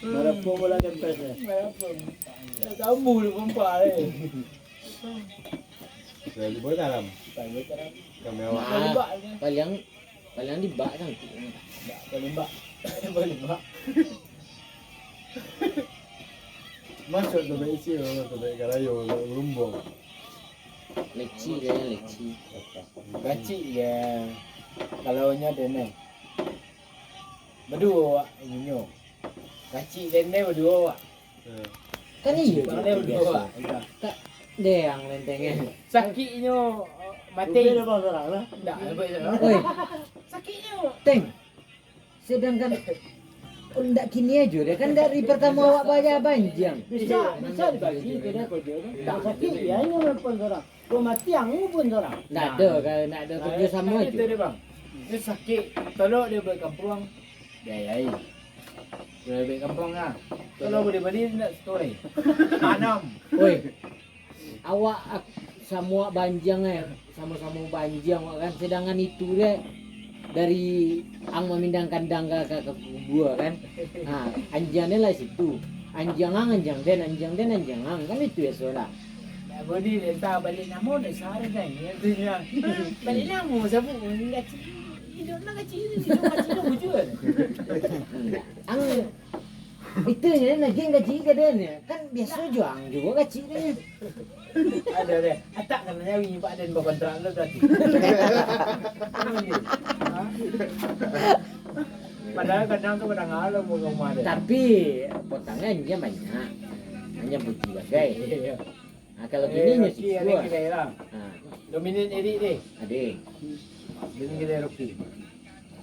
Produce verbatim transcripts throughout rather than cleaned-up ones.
Marapung bola kempes, ya. Marapung. Tak tahu di pompa, eh. Sudah dibuat dalam. Tak buat dalam. Kami awak. Paling, paling di bak kan. Bak, paling bak. Paling bak. Masuk tu baik isi, tu baik karayo, tu lumbung. Leci dia, leci. Kacik je. Kalau nya denai. Baduo awak inyo. Kacik denai baduo awak. Kan iyo. Denai baduo awak. Kak, deh, yang lenteng, eh. Sakiknyo, eh, mati. Rupiah dia bang sorang lah. Ndak, lepas tu. Oi. Sakiknyo. Teng. Sedangkan, oh, ndak kini ajo deh. Kan dari pertama awak baya banjang. Bisa, bisa dibagi ke dia kerja tu. Tak sakik, dia hanya nelpon sorang. Kau mati, angin pun sorang. Ndak ada, kalau ndak ada kerja sama itu aja. Dia, bang. Dia sakik, tolong dia buat kampuang. Dia ayai. Dia buat kampuang lah. Kalau boleh bali, nak story. Tanam. Oi. Awak ak-, samo banjang, eh. Samo-samo banjang awak kan. Sedangkan itu deh, dari ang mamindang kandang ka, ka, ka kubua kan. Ha, anjang den lah situ. Anjang ang, anjang den, anjang den, anjang ang. Kan itu biaso lah. Nak bodi desa balik namo desa deh, kan? Iyo tu nyo. Balik namo sabu, gaci. Iduik nak gaci, iduik gaci tu bujur. Ang, itu nyo, nagih gaci ka den nyo. Kan biaso jo ang juo gaci den nyo. Ada deh. Atak kan nyawi Pak Den bakontrak tu tadi. Padahal kadang tu kadang alam rumah dia. Tapi potongan dia banyak. Hanya puji bagai. Iyo. Nah, kalau gini nyo siswa. Ada gilai lah. Nah. Dominion Eric deh. Ada. Dominion gilai Rocky.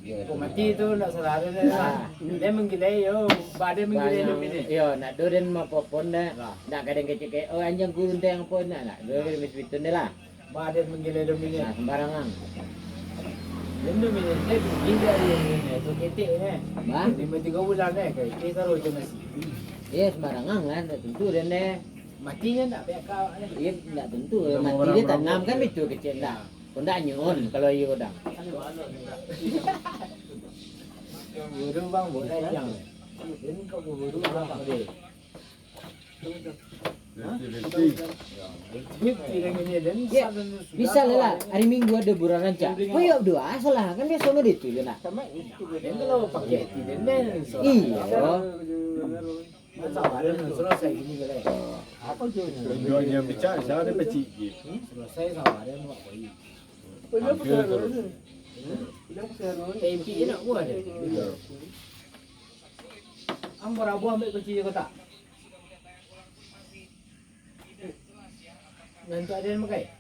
Kok mati tu ndak salah ada lah. Nah. Dia menggilai yo, badan menggilai Dominion. Iyo, nak do den mapopon dah. Nah. Nak kadang kecek kayak, "Oh, anjang kurun teh yang pon nak." Nak do den mesti pitun deh lah. Badan menggilai Dominion. Nah, sembarangan. Dia Dominion dia gila dia ni, tu ketek ni. Bah? Lima tiga bulan eh, kayak kita taruh je nasi. Iya, sembarangan lah, tak tentu den deh. Mati nyo ndak pihak awak ni. Iyo, ndak tentu. Mati dia tanam kan itu kecil dah. Kau ndak nyuhun kalau iyo dah. Buru bang, boleh yang. Ini kau buru bang, deh. Hah? Fifty, fifty. Fifty dengan dia, dan. Ya, bisa lah, hari Minggu ada bulan rancak. Kau ya berdoa salah, kan biasa mah itu je nak. Sama itu. Dan kalau pakai hati, dan, dan. Iya. Sawaran selesai gini ke, leh? Apa tu? Tunjuk dia bicara, siapa dia pecik je. Selesai sawaran, buat apa ini? Hampir terus. Tapi nak buat dia. Ang barabuah ambil kunci kotak. Nanti ada yang pakai.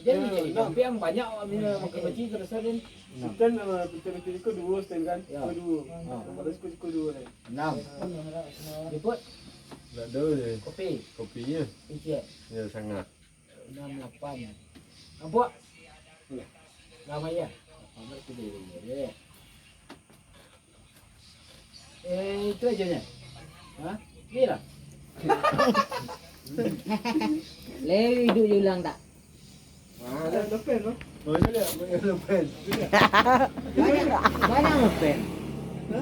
Jadi, jadi, tapi yang banyak awak punya makan kunci terus ada. Stand, eh, betul-betul ikut dua stand kan? Ya. Ikut dua. Ha. Kalau ikut, ikut dua kan? Enam. Jemput. Ndak ada je. Kopi. Kopinya. Kunci ya? Ya, sangat. Enam, lapan. Nampak? Ramai ya? Ramai tu dia, dia, dia. Eh, itu aja nya. Ha? Ni lah. Leh, hidup je ulang tak? Ah, dah, dah pen tu. Oh, dia lihat, dia pen. Banyak, banyak pen. Ha?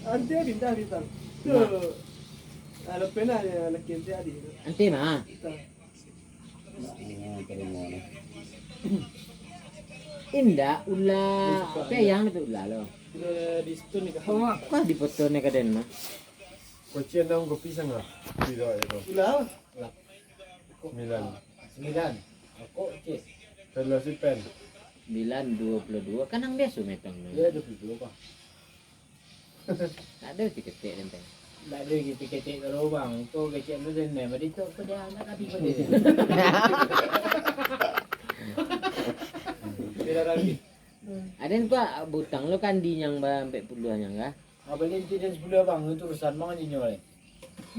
Nanti pindah bintang. Tu. Nah. Ah, dah pen lah, ya, laki nanti adik tu. Nanti mah. Bintang. Indak, ulah. Apa yang itu ulah lo? Udah di situ nih, Kak. Kok, kok di foto nih ka den mah? Koci enam, kopi sanga. Tidak itu. Ulah. Sembilan. Sembilan. Kok, Cik? Kalau si pen. Sembilan dua puluh dua. Kan yang biasa metong ni. Ya, dua puluh dua, Pak. Tak ada tiketek, Tenteng. Tak ada tiketek kalau bang. Kau kecek lu dan nai, bari tu apa dia anak kami pun dia. Bila rabi. Aden kau butang lo kan di yang ba ampek puluah yang kah? Apa dia tidak sepuluh bang, itu urusan bang aja nyo.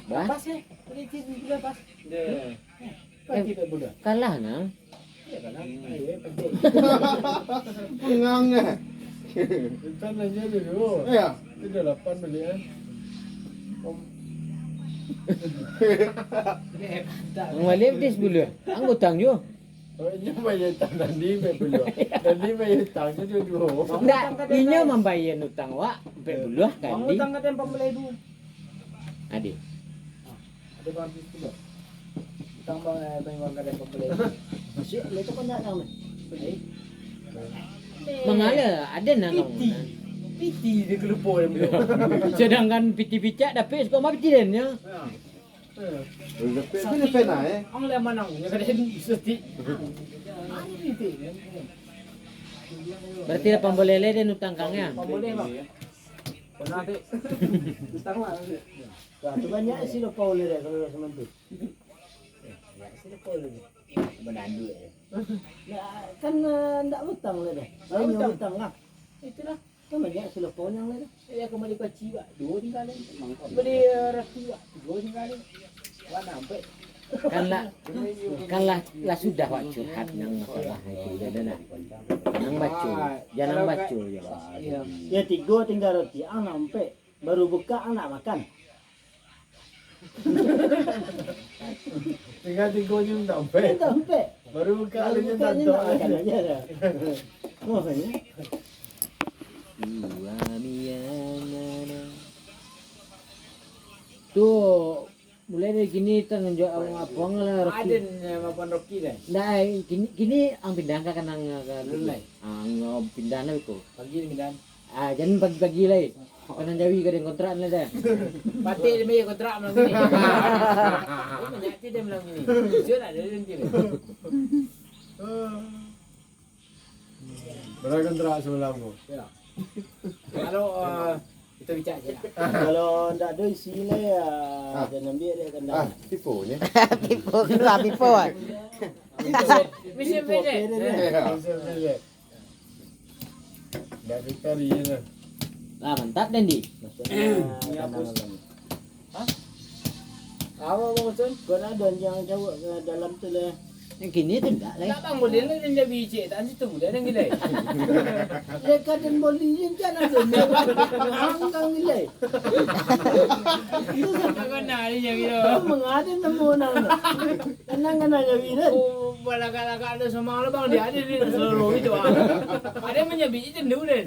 Bah? Pas ya? Boleh jadi juga pas. Dia. Eh, pas kita bola. Kalah nang. Ya, kalah. Ayo, eh, penting. Pengang eh. Kita nanya dulu. Ya. Kita lapan balik eh. Om. Ang balik di sepuluh. Ang utang jo. Oh, inyo bayar utang tadi, baik puluah. Tadi bayar utang tu duo-duo. Ndak, inyo mambayar utang wak, baik puluah kan, Di? Utang kata ampek puluah ribu. Adi. Ada bang habis puluah. Utang bang, eh, bang, bang kata ampek puluah ribu. Masih, itu banyak utang, Bang. Mangala, ada nan piti. Piti dia kelupo dia punya. Sedangkan piti picak dapik suka mah piti den, ya. Ha. Tapi dia pernah, eh? Ang lah manang, ya, kada ada saketek. Berarti lapan baleh lai den utang kang, ya? Lapan baleh, Bang. Pernah, Tek. Utang lah. Wah, tu banyak si lapau lai dah kalau dah semantu. Banyak si lapau lai. Menandu, ya. Ya, kan, eh, ndak utang lai dah. Ndak utang. Utang lah. Itulah. Kan banyak si lapau nang lai tu. Ya, kembali kaci, Pak. Duo tinggal lai. Beli, eh, ratu, Pak. Duo tinggal lai. Wah, nampak. Kan lah, kan lah, lah sudah wak curhat nang masalah itu, ya, dah nak. Jangan baco, jangan baco, ya, Pak. Iya. Ya, tigo tinggal roti, ang nampak. Baru buka, ang nak makan. Tinggal tigo nyo mintak ampek. Mintak ampek. Baru buka, baru buka nyo mintak ampek. Makonyo. Dua mian. Tu, mulai dari kini, tanggung jawab abang, abang lah, Rocky. Aden, eh, abang Rocky dah. Ndak, eh, kini, kini ang pindah ka kanang, ka, ka, mulai. Ang pindah lah ko. Pagi ni pindah. Ah, jan pagi-pagi lai. Kanang jawi ka den kontrak lai dah. Patik den bayar kontrak malam ni. Banyak ti den malam ni. Jujur lah, dia nanti. Bara kontrak samalam tu? Ya. Kalau, eh, kita bicara je lah. Kalau ndak ada isi lai, ya, ah, den ambiak dek kandang. Ah, tipu je. Tipu, kira tipu, ah. Bisa, bisa. Tipu, oke deh, deh. Ya. Bisa, bisa. Ndak victory je tu. Lah, mantap, Dandi. Maksudnya, tenang lah. Hah? Apa, Bang Ucun? Kau nak ada yang jawab ke dalam tu lah. Yang kini tu ndak lah. Ndak, Bang, boleh lah, dia jadi cik. Tak situ, dia yang gila. Dia kata boleh je, jangan tu. Angkang gila. Kau nak dia yang gila. Kau mengadil nemu orang tu. Tenang kan, Jawi, kan? Oh, balagak-lagak tu sama lah, Bang. Dia ada di seluruh itu, ah. Ada yang menyabi itu dulu, deh.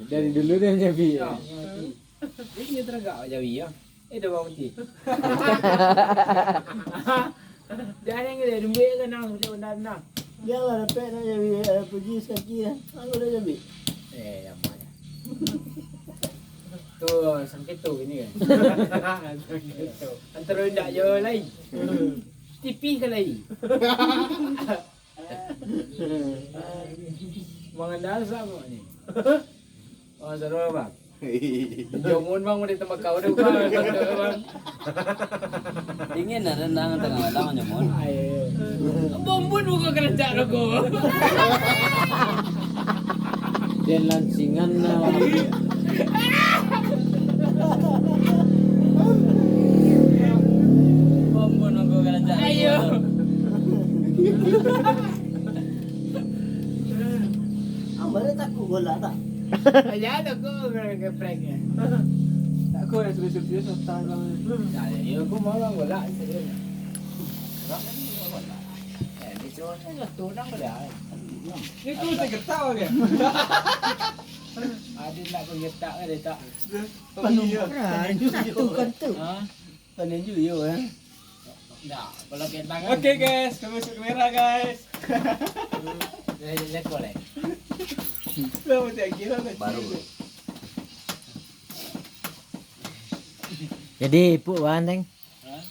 Dari dulu dia menyabi, ya. Ya. Ini teragak Jawi, ya. Eh, dah, Bang, putih. Dia ada yang dia, dia buat kan, nang, dia benar-benar. Biarlah, dapek nak Jawi, eh, puji sekali, ya. Aku dah Jawi. Eh, lama, ya. Tu, sangketo gini kan. Sangketo. Antara indak jauh lai. Tipih ka lai. Mangandal samo ni. Oh, seru, Bang. Jomun, Bang, udah tembakau dah, Bang. Bang. Dingin dah rendang tengah malam, Jomun. Ayo. Bombon buka kerencak rokok. Den lansingan lah. Bombon buka kerencak rokok. Ayo. Ambo ni takut golak tak? Ya, takut geprek. Takut yang serius-serius, otak kau ni. Nah, ya, aku malah golak, serius. Golak kan, golak. Eh, dia cuma jatuh nang pada. Itu tergetak ke? Ada nak bergetak ada tak? Penuh. Satu kan tu. Ha? Panen juyo, eh. Nah, kalau kentang kan. Oke, guys, kami masuk kamera, guys. Leko, lek. Lah, macam gila, guys. Baru. Jadi, ipuk wan, Teng. Hah?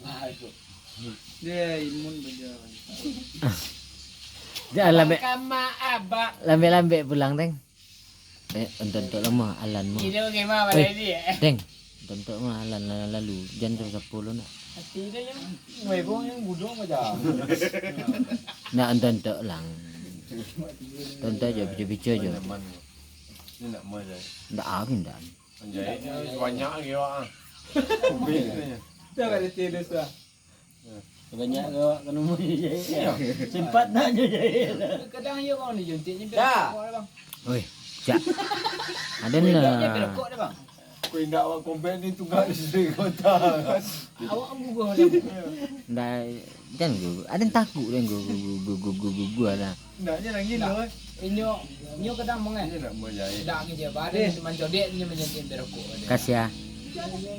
Wah, itu. Dia imun benda. Jangan lambek. Kama abak. Lambek-lambek pulang, Teng. Eh, ontok-ontok lah mah, Alan mah. Ini bagaimana, eh, Alan ni, eh? Deng, ontok-ontok mah, Alan, Alan lalu. Jan sapo-sapo lo nak. Hati dia yang, weh, kau yang budong macam. Nak ontok-ontok lang. Ontok-ontok je, bica-bica je. Ini nak mah je. Ndak, aku ndak. Anjay, banyak lagi, Wak. Dah kat detail dia sudah. Banyak ke awak kena umur je jahit. Iya. Sempat nak je jahit. Kadang iya, Bang, ni jontik ni. Dah. Bang. Oi, cak. Ada ni lah. Dia rokok dah, Bang. Kau indak awak kompet ni tunggal isteri kota. Awak guguah lah. Ndak, jan guguah. Ada yang takut dan guguah, guguah, guguah, guguah lah. Ndaknya lagi lo, eh. Inyo, inyo kadang mangah. Inyo nak menjahit. Ndak ngeje badan, mancodek, inyo manjadi berokok. Kasiah.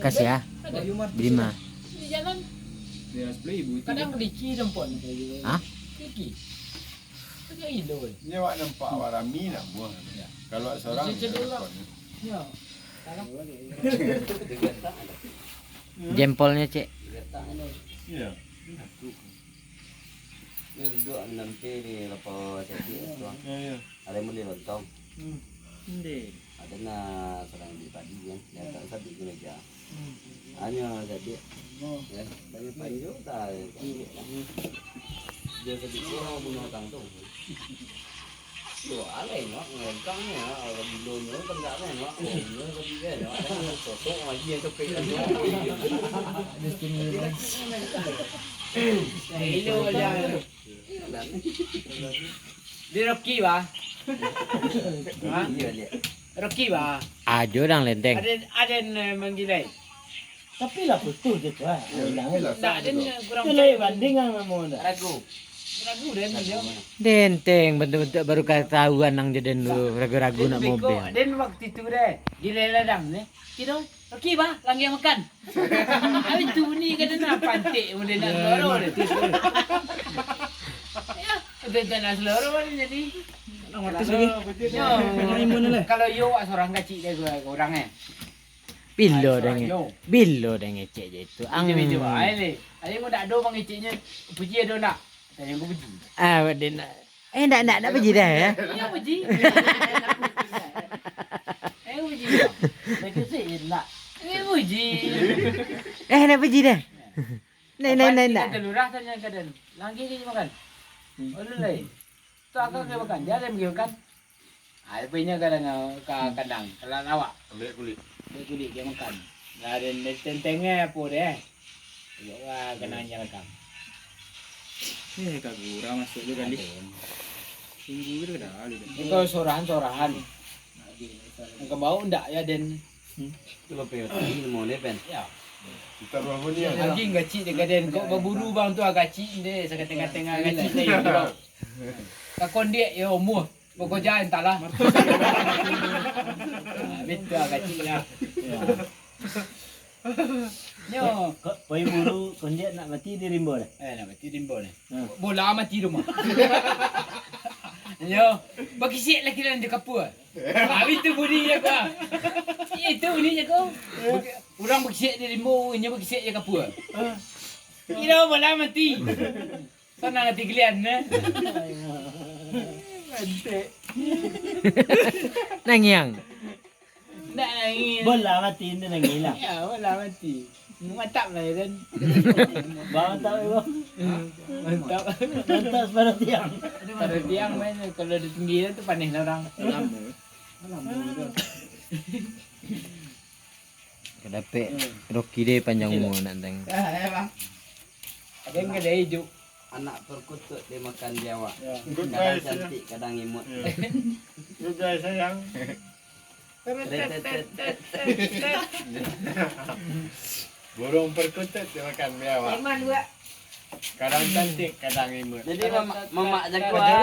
Kasiah. Ada. Bima. Di jalan. Dia sepuluh ribu itu. Kadang licin tempat. Hah? Licin. Kau jadi lo, eh. Inyo awak nampak awak rami nak buang. Ya. Kalau seorang, licin dulu lah. Ya. Jempolnya, cek. Iya. Ini duduk nanti di lapau cedek tu. Ya, ya. Ada yang beli lontong. Hmm. Ada nak serang di padi kan. Dia tak sabik ke meja. Hmm. Hanya cedek. Oh. Ya, banyak panjo tak. Dia sabik tu orang bunuh orang tu. Yo, alai nak ngentang ni, ah, gilo nyo kan dak kan, nak. Oh, nyo kan dia nak. Sosok lagi yang copek kan. Gilo aja. Di Rocky, bah. Ha? Iya, iya. Rocky, bah. Ajo dang lenteng. Ada, ada yang, eh, manggilai. Tapi lah putus je tu, ah. Ya, bilang, tapi eh. Lah, tak, dia kurang. Itu lah banding lah, nama dia. Ragu. Ragu dia, dia. Denteng, bentuk-bentuk baru ketahuan nang je den tu, ragu-ragu nak mobil. Den waktu itu deh, di ladang ni. Kira, "Oke, bah, langgiang makan." Habis tu bunyi kata nak pantik, model nak seloro dia. Ya, udah tak nak seloro dia jadi. Nak matis lagi. Yo. Nak imun lah. Kalau yo, awak seorang kacik dia, gua orang, eh. Bilo dah nge-, bilo dah ngecek je itu. Ang. Biji-biji bae le. Ayo, mun dak ado mangeceknyo, puji ado ndak? Tanya ku puji. Ah, dia nak. Eh, ndak, ndak, ndak puji dah, ya? Iya, puji. Eh, puji. Bagus sih, ndak. Ini puji. Eh, ndak puji dah. Ndak, ndak, ndak, ndak. Apa kita lurah tanya ka den. Langgi je makan. Ulun lai. Tu akak ka makan. Dia ada yang makan. Ah, tapi inyo kadang ka kandang, ka lawak. Ambiak kulik. Ambiak kulik, dia makan. Lah, den, den tentengnya apo deh. Iyo, wah, kena nyalakan. Eh, kagura masuk tu kali. Ada. Tunggu tu dah lalu dah. Ni kalau sorahan-sorahan. Yang kebau ndak ya, den? Hmm. Tu lah P O T, mau ni, Pen? Ya. Kita berapa ni? Lagi gacik dek den. Kok baburu bang tu agak cik deh, sakatengah-tengah gacik deh. Kakon dia, ya, umur. Pokok jalan tak lah. Betul lah kacik lah. Ya. Nyo. Kok poi buru kondiak nak mati di rimbo dah? Eh, nak mati di rimbo dah. Hmm. Bola mati rumah. Nyo. Bakisik lah kilan di kapur. Habis tu bunyi je kau. Itu bunyi je kau. Urang bakisik di rimbo, inyo bakisik je kapur. Kira bola mati. Sanang ati kalian, eh? Antek. Nangiang. Ndak nangis. Bola mati, ndak nangis lah. Ya, bola mati. Mantap lah, ya kan? Bah, mantap, ya, Bah. Mantap. Mantap separuh tiang. Separuh tiang main, kalau di tinggi tu panih lah orang. Lama. Lama tu. Kadapek Rocky deh panjang umur nak tang. Ah, ya, Bang. Ada yang kedai ijuk. Anak perkutut dimakan biawak. Ya. Kadang cantik, kadang imut. Ya. Good bye, sayang. Tet, tet, tet, tet, tet. Burung perkutut dimakan biawak. Eman dua. Kadang cantik, kadang imut. Jadi, mamak, mamak jaguar.